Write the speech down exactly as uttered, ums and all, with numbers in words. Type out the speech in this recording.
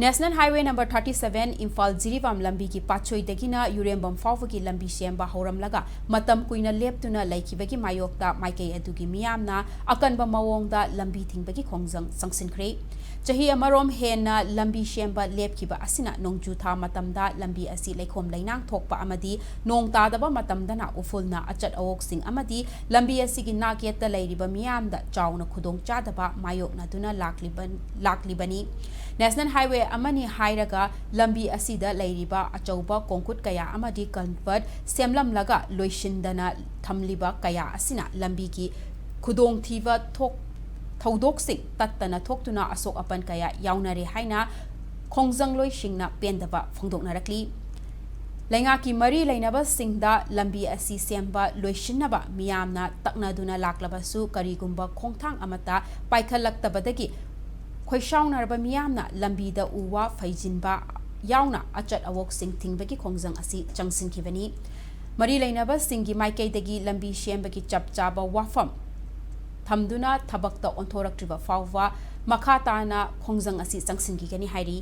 National Highway number thirty seven, Imphal Jiribam ꯂꯝꯕꯤꯒꯤ ꯄꯥꯠꯁꯣꯏꯗꯒꯤꯅ ꯌꯨꯔꯦꯝꯕꯝ ꯐꯥꯎꯕꯒꯤ ꯂꯝꯕꯤ ꯁꯦꯝꯕ ꯍꯧꯔꯝꯂꯒ ꯃꯇꯝ ꯀꯨꯏꯅ ꯂꯦꯞꯇꯨꯅ ꯂꯩꯈꯤꯕꯒꯤ ꯃꯥꯌꯣꯛꯇ ꯃꯥꯏꯀꯩ ꯑꯗꯨꯒꯤ ꯃꯤꯌꯥꯝꯅ ꯑꯀꯟꯕ ꯃꯑꯣꯡꯗ ꯂꯝꯕꯤ ꯊꯤꯡꯕꯒꯤ ꯈꯣꯡꯖꯪ ꯆꯪꯁꯤꯟꯈ꯭ꯔꯦ꯫ ꯆꯍꯤ ꯑꯃꯔꯣꯝ ꯍꯦꯟꯅ ꯂꯝꯕꯤ ꯁꯦꯝꯕ ꯂꯦꯞꯈꯤꯕ ꯑꯁꯤꯅ ꯅꯣꯡꯖꯨ ꯊꯥ ꯃꯇꯝꯗ ꯂꯝꯕꯤ ꯑꯁꯤ ꯂꯩꯈꯣꯝ ꯂꯩꯅꯥꯡ ꯊꯣꯛꯄ ꯑꯃꯗꯤ ꯅꯣꯡ ꯇꯥꯗꯕ ꯃꯇꯝꯗꯅ ꯎꯐꯨꯜꯅ ꯑꯆꯠ ꯑꯋꯣꯛꯁꯤꯡ ꯑꯃꯗꯤ ꯂꯝꯕꯤ ꯑꯁꯤꯒꯤ ꯅꯥꯛꯌꯦꯠꯇ ꯂꯩꯔꯤꯕ ꯃꯤꯌꯥꯝꯗ ꯆꯥꯎꯅ ꯈꯨꯗꯣꯡꯆꯥꯗꯕ ꯃꯥꯌꯣꯛꯅꯗꯨꯅ ꯂꯥꯛꯂꯤꯕ-, ꯂꯥꯛꯂꯤꯕꯅꯤ꯫ National Highway ꯑꯃꯅꯤ ꯍꯥꯏꯔꯒ ꯂꯝꯕꯤ ꯑꯁꯤꯗ ꯂꯩꯔꯤꯕ ꯑꯆꯧꯕ ꯀꯣꯡꯀꯨꯠ ꯀꯌꯥ ꯑꯃꯗꯤ culvert ꯁꯦꯝꯂꯝꯂꯒ ꯂꯣꯏꯁꯤꯟꯗꯅ ꯊꯝꯂꯤꯕ ꯀꯌꯥ ꯑꯁꯤꯅ ꯂꯝꯕꯤꯒꯤ ꯈꯨꯗꯣꯡꯊꯤꯕ ꯊꯣꯛ-, ꯊꯧꯗꯣꯛꯁꯤꯡ ꯇꯠꯇꯅ ꯊꯣꯛꯇꯨꯅ ꯑꯁꯣꯛ ꯑꯄꯟ ꯀꯌꯥ ꯌꯥꯎꯅꯔꯦ ꯍꯥꯏꯅ ꯈꯣꯡꯖꯪꯂꯣꯏꯁꯤꯡꯅ ꯄꯦꯟꯗꯕ ꯐꯣꯡꯗꯣꯛꯅꯔꯛꯂꯤ꯫ ꯂꯩꯉꯥꯛꯀꯤ ꯃꯔꯤ ꯂꯩꯅꯕꯁꯤꯡꯗ ꯂꯝꯕꯤ ꯑꯁꯤ ꯁꯦꯝꯕ ꯂꯣꯏꯁꯤꯟꯅꯕ ꯃꯤꯌꯥꯝꯅ ꯇꯛꯅꯗꯨꯅ ꯂꯥꯛꯂꯕꯁꯨ ꯀꯔꯤꯒꯨꯝꯕ ꯈꯣꯡꯊꯥꯡ ꯑꯃꯠꯇ ꯄꯥꯏꯈꯠꯂꯛꯇꯕꯗꯒꯤ ꯈꯣꯏꯁꯥꯎꯅꯔꯕ ꯃꯤꯌꯥꯝꯅ ꯂꯝꯕꯤꯗ ꯎ ꯋꯥ ꯐꯩꯖꯤꯟꯕ ꯌꯥꯎꯅ ꯑꯆꯠ ꯑꯋꯣꯛꯁꯤꯡ ꯊꯤꯡꯕꯒꯤ ꯈꯣꯡꯖꯪ ꯑꯁꯤ ꯆꯪꯁꯤꯟꯈꯤꯕꯅꯤ꯫ ꯃꯔꯤ ꯂꯩꯅꯕꯁꯤꯡꯒꯤ ꯃꯥꯏꯀꯩꯗꯒꯤ ꯂꯝꯕꯤ ꯁꯦꯝꯕꯒꯤ ꯆꯞ ꯆꯥꯕ ꯋꯥꯐꯝ ꯊꯝꯗꯨꯅ ꯊꯕꯛꯇ ꯑꯣꯟꯊꯣꯔꯛꯇ꯭ꯔꯤꯕ ꯐꯥꯎꯕ ꯃꯈꯥ ꯇꯥꯅ ꯈꯣꯡꯖꯪ ꯑꯁꯤ ꯆꯪꯁꯤꯟꯈꯤꯒꯅꯤ ꯍꯥꯏꯔꯤ꯫